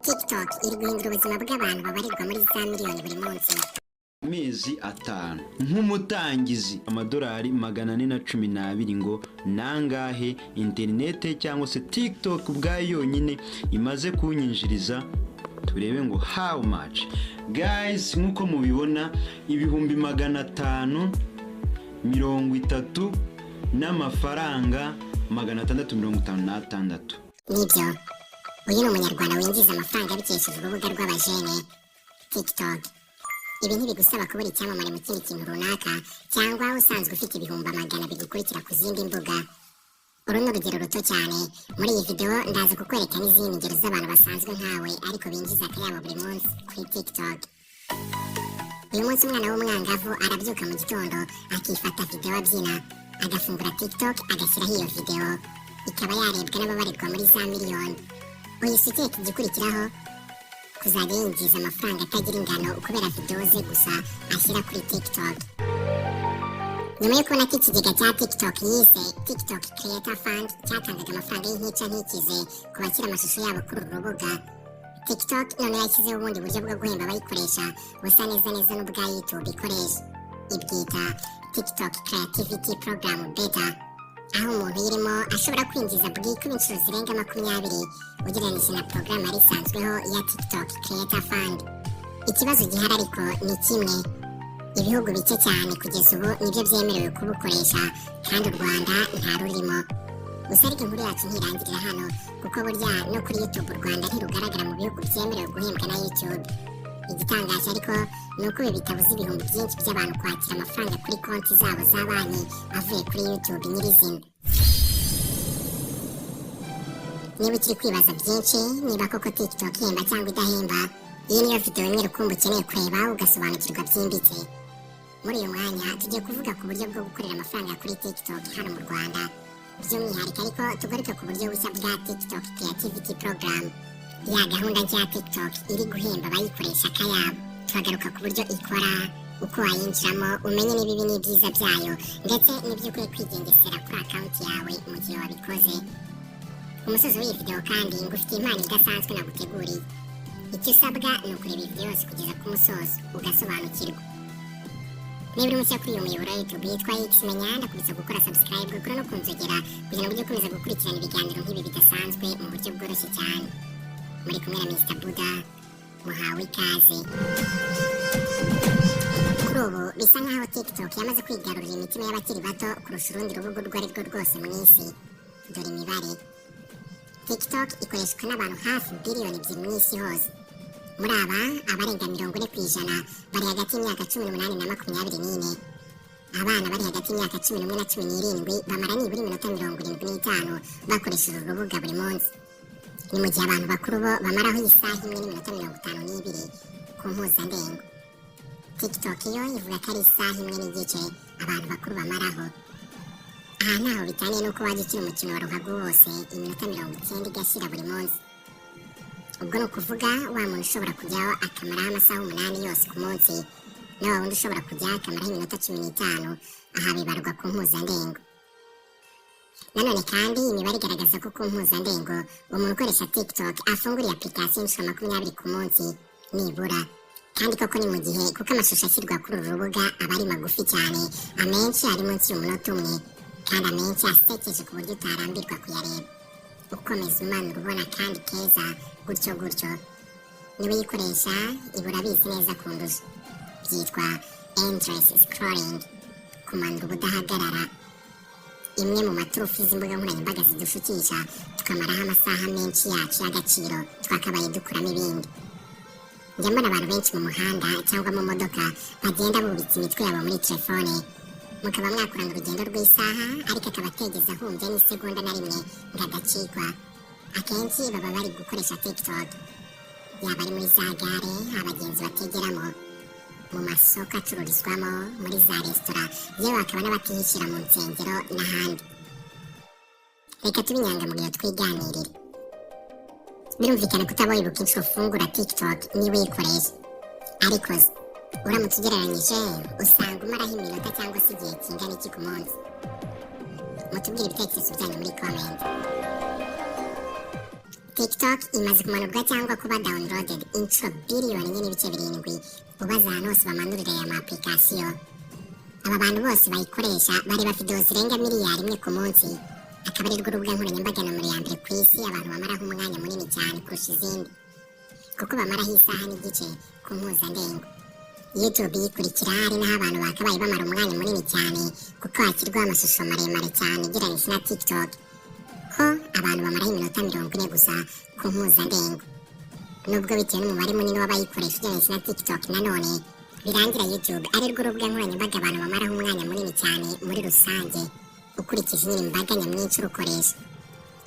TikTok iri guhindura ubuzima bw'abantu babarirwa muri za miliyoni buri munsi. Amezi 5 nk'umutangizi, amadolari 412. Ngo nangahe interinete cyangwa se TikTok ubwayo yonyine imaze kunyinjiriza? Turebe ngo how much, guys. Nk'uko mubibona, 530,656 n'amafaranga. Nibyo, uyu ni Umunyarwanda winjiza amafaranga abikesheje urubuga rw'abajene TikTok. Ibi ntibigusaba kubura icyamamare mu kindi kintu runaka cyangwa usanzwe ufite ibihumbi amagana bigukurikira ku zindi mbuga. Uru ni urugero ruto cyane. Muri iyi videwo ndaza kukwereka n'izindi ngero z'abantu basanzwe nkawe ariko binjiza akayabo buri munsi kuri TikTok. Uyu munsi umwana w'umwangavu arabyuka mu gitondo, akifata videwo abyina, agafungura TikTok, agashyiraho iyo videwo, ikaba yarebwa n'ababarirwa muri za miliyoni. Uhise ukeka igikurikiraho: kuzajya yinjiza amafaranga atagira ingano kubera videwo ze gusa ashyira kuri TikTok. Nyuma yo kubona ko ikigega cya TikTok yise TikTok Creator Fund cyatangaga amafaranga y'intica ntikize ku bashyira amashusho yabo kuri uru rubuga, TikTok none yashyizeho ubundi buryo bwo guhemba abayikoresha busa neza neza n'ubwa YouTube ikoresha, ibwita TikTok Creativity Program Beta, aho umuntu uyirimo ashobora kwinjiza bwikuba inshuro zirenga 20 ugereranyije na porogaramu yari isanzweho ya TikTok Creator Fund. Ikibazo gihari ariko ni kimwe: ibihugu bike cyane kugeza ubu nibyo byemerewe kubukoresha, kandi u Rwanda nta rurimo. Gusa ariko inkuru yacu ntirangirira hano, kuko burya no kuri YouTube u Rwanda ntirugaragara mu bihugu byemerewe guhembwa na YouTube. Igitangaje ariko ni uko ibi bitabuza ibihumbi byinshi by'abantu kwakira amafaranga kuri konti zabo za banki avuye kuri YouTube nyirizina. Niba ukiri kwibaza byinshi niba koko TikTok ihemba cyangwa idahemba, iyi niyo video imwe rukumbi ukeneye kureba ugasobanukirwa byimbitse. Muri uyu mwanya tugiye kuvuga ku buryo bwo gukorera amafaranga kuri TikTok hano mu Rwanda. By'umwihariko ariko tugaruke ku buryo bushya bwa TikTok Creativity Program, ya gahunda nshya ya TikTok iri guhemba abayikoresha akayabo. Turagaruka ku buryo ikora, uko wayinjiramo, umenye n'ibibi n'ibyiza byayo, ndetse n'ibyo ukwiye kwigengesera kuri account yawe mu gihe wabikoze. Umusozi w'iyi video kandi ngufitiye impano idasanzwe naguteguriye. Icyo usabwa ni ukureba iyi video yose kugeza ku musozo ugasobanukirwa. Niba uri mushya kuri uyu muyoboro wa YouTube yitwa X Menya, ndakubitsa gukora subscribe, gukora no kunzogera kugira ngo ujye ukomeza gukurikirana ibiganiro nk'ibi bidasanzwe mu buryo bworoshye cyane. Muri kumwe na Mr Buda, muhawe ikaze. Kuri ubu bisa nkaho TikTok yamaze kwigarurira imitima y'abakiri bato kurusha urundi rubuga urwo ari rwo rwose mu isi. Dore imibare: TikTok ikoreshwa n'abantu hafi biliyoni 2 mu isi hose. Muri aba, abarenga 40% bari hagati y'imyaka 18 na 24. Abana bari hagati y'imyaka 11 na 17 bamara nibura iminota 75 bakoresha uru rubuga buri munsi. Ni mu gihe abantu bakuru bo bamaraho isaha imwe n'iminota 52 ku mpuzandengo. TikTok yo ivuga ko ari isaha imwe n'igice abantu bakuru bamaraho. Aha ntaho bitaniye n'uko wajya ukina umukino wa ruhago wose iminota 90 igashira buri munsi. Ubwo ni ukuvuga wa muntu ushobora kujyaho akamaraho amasaha 8 yose ku munsi na wa wundi ushobora kujyaho akamaraho iminota 15, aha bibarwa ku mpuzandengo. Nanone kandi imibare igaragaza ko ku mpuzandengo umuntu ukoresha TikTok afungura iyi application inshuro 20 ku munsi nibura. Kandi koko ni mu gihe, kuko amashusho ashyirwa kuri uru rubuga aba ari magufi cyane, amenshi ari munsi y'umunota umwe, kandi amenshi asekeje ku buryo utarambirwa kuyareba, ukomeza umanura ubona kandi keza gutyo gutyo. Niba uyikoresha iba urabizi neza kundusha, byitwa endless scrolling, kumanura ubudahagarara, imwe mu maturufu z'imbuga nkoranyambaga zidushukisha tukamaraho amasaha menshi yacu y'agaciro twakabaye dukuramo ibindi. Njya mbona abantu benshi mu muhanda cyangwa mu modoka bagenda bubitse imitwe yabo muri telefone, mukaba mwakorana urugendo rw'isaha ariko akaba ategeze ahumbye n'isegonda na rimwe ngo adacikwa. Akenshi baba bari gukoresha TikTok, yaba ari muri za gare abagenzi bategeramo, mu masoko acururizwamo, muri za resitora, yewe hakaba n'abatihishira mu nsengero n'ahandi. Reka tube inyangamugayo twiganirire. Birumvikana kutaba wibuka inshuro ufungura TikTok niba uyikoresha, ariko se uramutse ugereranyije usanga umaraho iminota cyangwa se igihe kingana iki ku munsi? Mutubwire ibitekerezo byanyu muri comment. TikTok imaze imyaka irenga 10 ikoreshwa cyane n'abakiri bato. TikTok imaze kumanurwa cyangwa kuba downloaded inshuro 4.7 biliyoni, ubaza ahantu hose bamanurira aya ma application. Aba bantu bose bayikoresha bareba video zirenga 1 miliyari ku munsi, akaba ari rwo rubuga nkoranyambaga nomero ya mbere ku isi abantu bamaraho umwanya munini cyane kurusha izindi, kuko bamaraho isaha n'igice ku mpuzandengo. YouTube iyikurikira, ari naho abantu bakabaye bamara umwanya munini cyane kuko hashyirwaho amashusho maremare cyane ugereranyije na TikTok. Ho abantu bamaraho iminota 40 gusa ku mpuzandengo, nubwo bitewe n'umubare munini w'abayikoresha ugereranyije na TikTok, nanone birangira YouTube ari rwo rubuga nkoranyambaga abantu bamaraho umwanya munini cyane muri rusange, ukurikije nyine imbaga nyamwinshi urukoresha.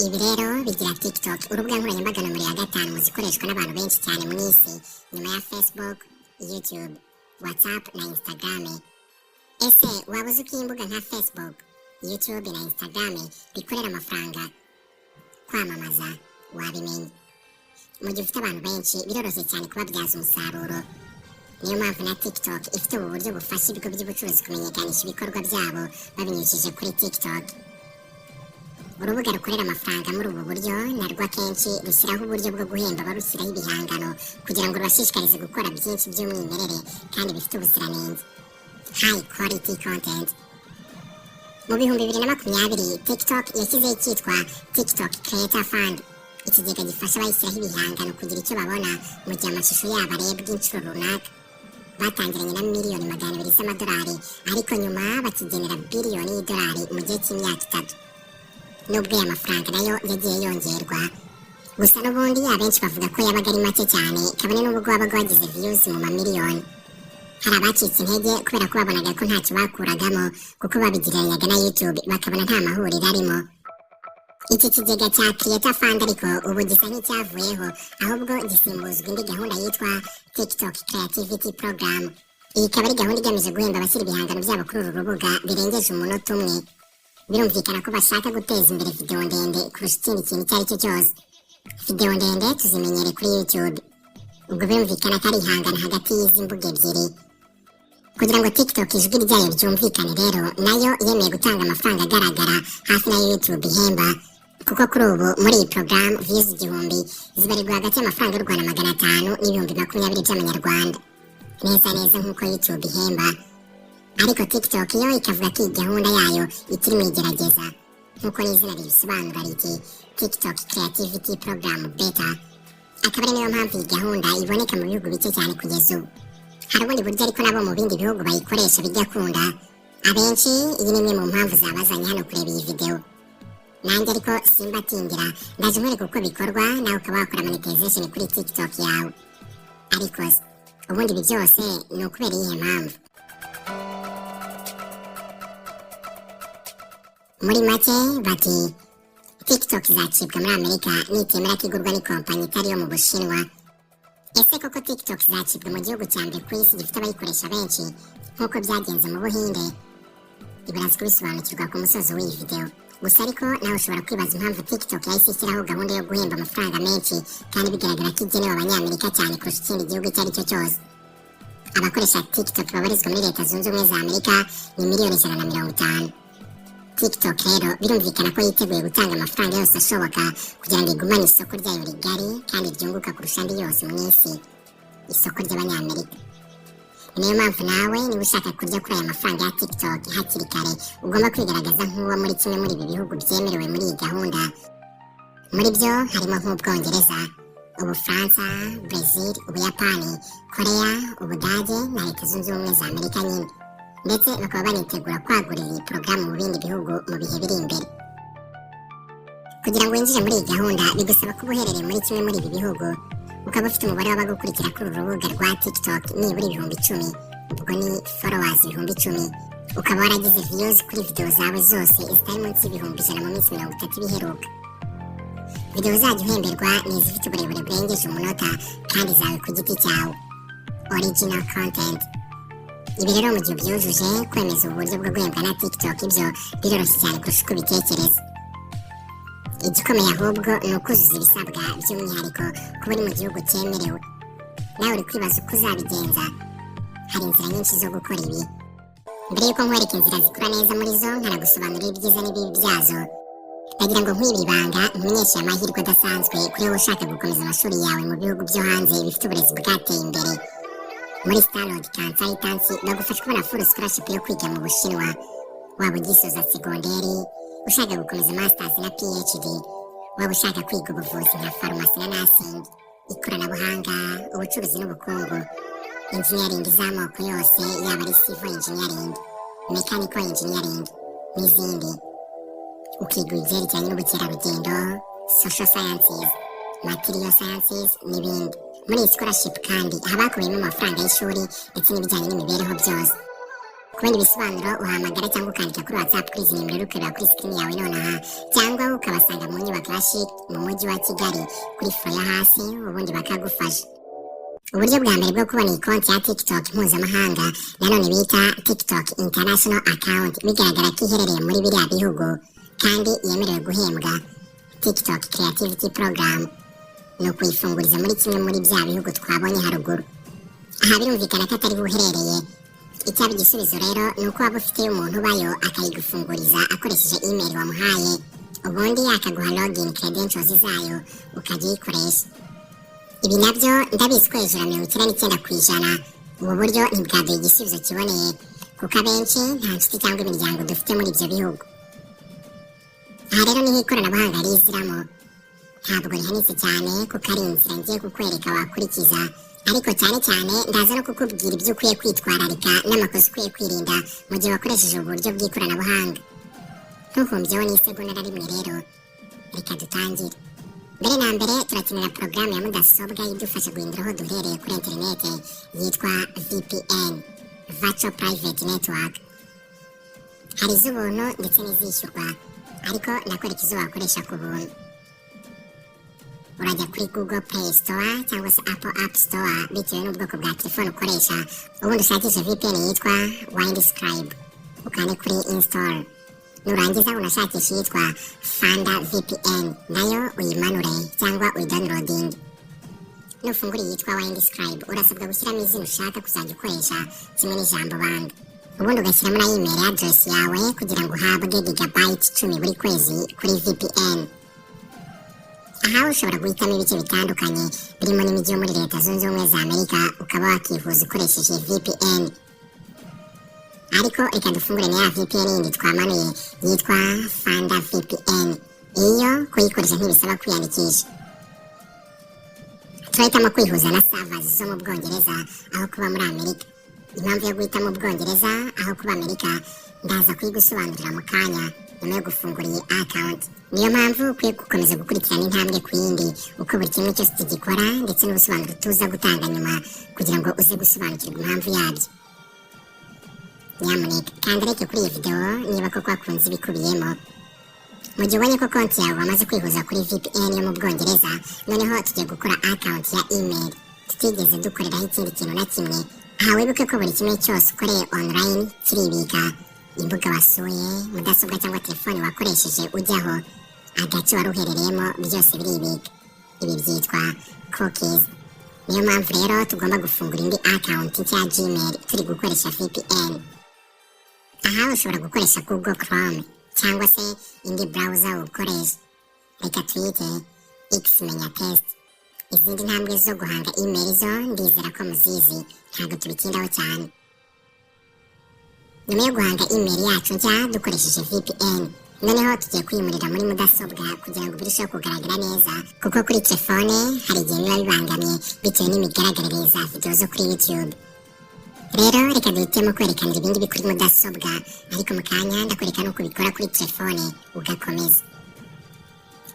Ibi rero bigira TikTok urubuga nkoranyambaga nomero ya gatanu mu zikoreshwa n'abantu benshi cyane mu isi, nyuma ya Facebook, YouTube, WhatsApp na Instagram. Ese waba uzi ko iyi mbuga nka Facebook, YouTube na Instagram bikorera amafaranga kwamamaza? Wabimenya mu gihe ufite abantu benshi, biroroshye cyane kubabyaza umusaruro. Niyo mpamvu na TikTok ifite ubu buryo bufasha ibigo by'ubucuruzi kumenyekanisha ibikorwa byabo babinyujije kuri TikTok. Urubuga rukorera amafaranga muri ubu buryo narwo akenshi rushyiraho uburyo bwo guhemba abarushyiraho ibihangano kugira ngo rubashishikarize gukora byinshi by'umwimerere kandi bifite ubuziranenge, high quality content. Mu 2020, TikTok yashyizeho icyitwa TikTok Creator Fund, ikigega gifasha abayishyiraho ibihangano kugira icyo babona mu gihe amashusho yabo arebwa inshuro runaka. Batangiranye na miliyoni 200 z'amadolari, ariko nyuma bakigenera biliyoni y'idolari mu gihe cy'imyaka 3, nubwo aya mafaranga nayo yagiye yongerwa. Gusa n'ubundi abenshi bavuga ko yabaga ari make cyane, kabone n'ubwo wabaga wagize views mu mamiliyoni. Hari abacitse intege kubera ko babonaga ko ntacyo bakuragamo, kuko babigereranyaga na YouTube bakabona nta mahuriro arimo. Iki kigega cya Creator Fund ariko ubu gisa nk'icyavuyeho, ahubwo gisimbuzwa indi gahunda yitwa TikTok Creativity Program. Iyi ikaba ari gahunda igamije guhemba abashyira ibihangano byabo kuri uru rubuga birengeje umunota umwe. Birumvikana ko bashaka guteza imbere video ndende kurusha ikindi kintu icyo ari cyo cyose. Video ndende tuzimenyere kuri YouTube, ubwo birumvikana ko ari ihangana hagati y'izi mbuga ebyiri. Kugira ngo TikTok ijwi ryayo ryumvikane rero, nayo yemeye gutanga amafaranga agaragara hafi nayo YouTube ihemba, kuko kuri ubu muri iyi porogaramu views 1000 zibarirwa hagati y'amafaranga y'u Rwanda 500 n'ibihumbi 20 by'amanyarwanda, neza neza nk'uko YouTube ihemba. Ariko TikTok yo ikavuga ko iyi gahunda yayo ikiri mu igerageza, nk'uko n'izina ribisobanura riti TikTok Creativity Program Beta, akaba ari nayo mpamvu iyi gahunda iboneka mu bihugu bike cyane kugeza ubu. Hari ubundi buryo ariko nabo mu bindi bihugu bayikoresha bigakunda. Abenshi iyi ni imwe mu mpamvu zabazanye hano kureba iyi video. Nanjye ariko simbatindira, ndaje nkwereka uko bikorwa, nawe ukaba wakora monetization kuri TikTok yawe. Ariko se, ubundi ibi byose ni ukubera iyihe mpamvu? Muri make bati TikTok izacibwa muri Amerika nitemera ko igurwa n'ikompanyi itari iyo mu Bushinwa. Ese koko TikTok izacibwa mu gihugu cya mbere ku isi gifite abayikoresha benshi, nk'uko byagenze mu Buhinde? Iburaza kubisobanukirwa ku musozo w'iyi video. Gusa ariko nawe ushobora kwibaza impamvu TikTok yahise ishyiraho gahunda yo guhemba amafaranga menshi, kandi bigaragara ko igenewe Abanyamerika cyane kurusha ikindi gihugu icyo ari cyo cyose. Abakoresha TikTok babarizwa muri Leta Zunze Ubumwe za Amerika ni miliyoni 150. TikTok rero birumvikana ko yiteguye gutanga amafaranga yose ashoboka kugira ngo igumane isoko ryayo rigari kandi ryunguka kurusha andi yose mu isi, isoko ry'Abanyamerika. Niyo mpamvu nawe niba ushaka kurya kuri aya mafaranga ya TikTok hakiri kare, ugomba kwigaragaza nk'uwo muri kimwe muri ibi bihugu byemerewe muri iyi gahunda. Muri byo harimo nk'Ubwongereza, Ubufaransa, Brazil, Ubuyapani, Korea, Ubudage na Leta Zunze Ubumwe za Amerika nyine, ndetse bakaba banitegura kwagurira iyi porogaramu mu bindi bihugu mu bihe biri imbere. Kugira ngo winjire muri iyi gahunda bigusaba kuba uherereye muri kimwe muri ibi bihugu, ukaba ufite umubare w'abagukurikira kuri uru rubuga rwa TikTok nibura 10,000, ubwo ni followers 10,000, ukaba waragize views kuri video zawe zose zitari munsi y'ibihumbi 100 mu minsi 30 ibiheruka. Video uzajya uhemberwa ni izifite uburebure burengeje umunota kandi zawe ku giti cyawe, original content. Ibi rero mu gihe ubyujuje, kwemeza ubu buryo bwo guhembwa na TikTok ibyo biroroshye cyane kurusha uko ubitekereza. Igikomeye ahubwo ni ukuzuza ibisabwa, by'umwihariko kuba uri mu gihugu cyemerewe. Nawe uri kwibaza uko uzabigenza. Hari inzira nyinshi zo gukora ibi. Mbere y'uko nkwereka inzira zikora neza muri zo, nkanagusobanurira ibyiza n'ibibi byazo, Ndagira ngo nkwibire ibanga, nkumenyeshe amahirwe adasanzwe kuri wowe ushaka gukomeza amashuri yawe mu bihugu byo hanze bifite uburezi bwateye imbere. Muri Starlord Consultancy bagufasha kubona full scholarship yo kwiga mu Bushinwa, waba ugisoza segonderi, ushaka gukomeza masters na PhD, waba ushaka kwiga ubuvuzi nka farumasi na nursing, ikoranabuhanga, ubucuruzi n'ubukungu, engineering z'amoko yose, yaba ari civil engineering, mechanical engineering n'izindi, ukiga ibyerekeranye n'ubukerarugendo, social sciences, material sciences n'ibindi. Muri iyi scholarship kandi haba hakubiyemo amafaranga y'ishuri ndetse n'ibijyanye n'imibereho byose. Kubona ibisobanuro uhamagara cyangwa ukandika kuri WhatsApp kuri izi nimero uri kureba kuri screen yawe nonaha, cyangwa ukabasanga mu nyubako ya CHIC mu mujyi wa Kigali kuri floor yo hasi, ubundi bakagufasha. Uburyo bwa mbere bwo kubona iyi konti ya TikTok mpuzamahanga, nanone bita TikTok International Account, bigaragara ko iherereye muri biriya bihugu kandi yemerewe guhembwa TikTok Creativity Program, ni ukuyifunguriza muri kimwe muri bya bihugu twabonye haruguru. Aha birumvikana ko atari uherereye. Icyaba igisubizo rero ni uko waba ufiteyo umuntu ubayo, akayigufunguriza akoresheje email wamuhaye, ubundi akaguha login credentials zayo ukajya uyikoresha. Ibi nabyo ndabizi ko hejuru ya 99%, ubu buryo ntibwaduha igisubizo kiboneye, kuko abenshi nta nshuti cyangwa imiryango dufite muri ibyo bihugu. Aha rero niho ikoranabuhanga riziramo. Ntabwo rihanitse cyane, kuko ari inzira ngiye kukwereka wakurikiza, ariko cyane cyane ndaza no kukubwira ibyo ukwiye kwitwararika n'amakosa ukwiye kwirinda mu gihe wakoresheje ubu buryo bw'ikoranabuhanga. Ntuhumbyeho n'isegonda na rimwe. Rero reka dutangire. Mbere na mbere turakenera porogaramu ya mudasobwa idufasha guhindura aho duherereye kuri interinete yitwa VPN, Virtual Private Network. Hari iz'ubuntu ndetse n'izishyurwa, ariko ndakwereka izo wakoresha ku buntu. Urajya kuri Google Play Store cyangwa se Apple App Store bitewe n'ubwoko bwa telefone ukoresha, ubundi ushakishe VPN yitwa Windscribe, ukande kuri install. Nurangiza unashakisha iyitwa Thunder VPN, nayo uyimanure cyangwa uyidownloading. Nufungura iyitwa Windscribe, urasabwa gushyiramo izina ushaka kuzajya ukoresha kimwe n'ijambo banga, ubundi ugashyiramo na email address yawe kugira ngo uhabwe gigabyte 10 buri kwezi kuri VPN. Aha ushobora guhitamo ibice bitandukanye birimo n'imijyi yo muri Leta Zunze Ubumwe za Amerika, ukaba wakihuza ukoresheje VPN. Ariko reka dufungure na ya VPN yindi twamanuye yitwa Thunder VPN. Iyo kuyikoresha ntibisaba kwiyandikisha. Turahitamo kwihuza na servers zo mu Bwongereza aho kuba muri Amerika. Impamvu yo guhitamo Ubwongereza aho kuba Amerika ndaza kuyigusobanurira mu kanya nyuma yo gufungura iyi account. Niyo mpamvu ukwiye gukomeza gukurikirana intambwe ku yindi, uko buri kimwe cyose tugikora, ndetse n'ubusobanuro tuza gutanga nyuma kugira ngo uze gusobanukirwa impamvu yabyo. Nyamuneka kanda like kuri iyi video niba koko wakunze ibikubiyemo. Mu gihe ubonye ko konti yawe wamaze kwihuza kuri VPN yo mu Bwongereza, noneho tugiye gukora account ya email tutigeze dukoreraho ikindi kintu na kimwe. Aha wibuke ko buri kimwe cyose ukoreye online kiribika: imbuga wasuye, mudasobwa cyangwa telefone wakoresheje ujyaho, agace wari uherereyemo, byose biribika. Ibi byitwa cookies. Niyo mpamvu rero tugomba gufungura indi account nshya ya Gmail turi gukoresha VPN. Aha ushobora gukoresha Google Chrome cyangwa se indi browser ukoresha. Reka tuyite X menya test. Izindi ntambwe zo guhanga email zo ndizera ko muzizi, ntabwo tubitindaho cyane. Nyuma yo guhanga email yacu nshya dukoresheje VPN, noneho tugiye kwimurira muri mudasobwa kugira ngo birusheho kugaragara neza, kuko kuri telefone hari igihe biba bibangamye bitewe n'imigaragarire za video zo kuri YouTube. Rero reka duhitemo kwerekanira ibingibi kuri mudasobwa, ariko mu kanya ndakwereka n'uko ubikora kuri telefone ugakomeza.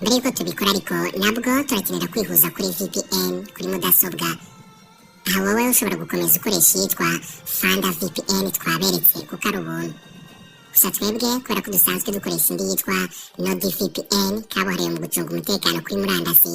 Mbere y'uko tubikora ariko, nabwo turakenera kwihuza kuri VPN kuri mudasobwa. Aha wowe ushobora gukomeza ukoresha iyitwa Thunder VPN twaberetse kuko ari ubuntu. Gusa twebwe kubera ko dusanzwe dukoresha indi yitwa NordVPN kabuhariwe mu gucunga umutekano kuri murandasi.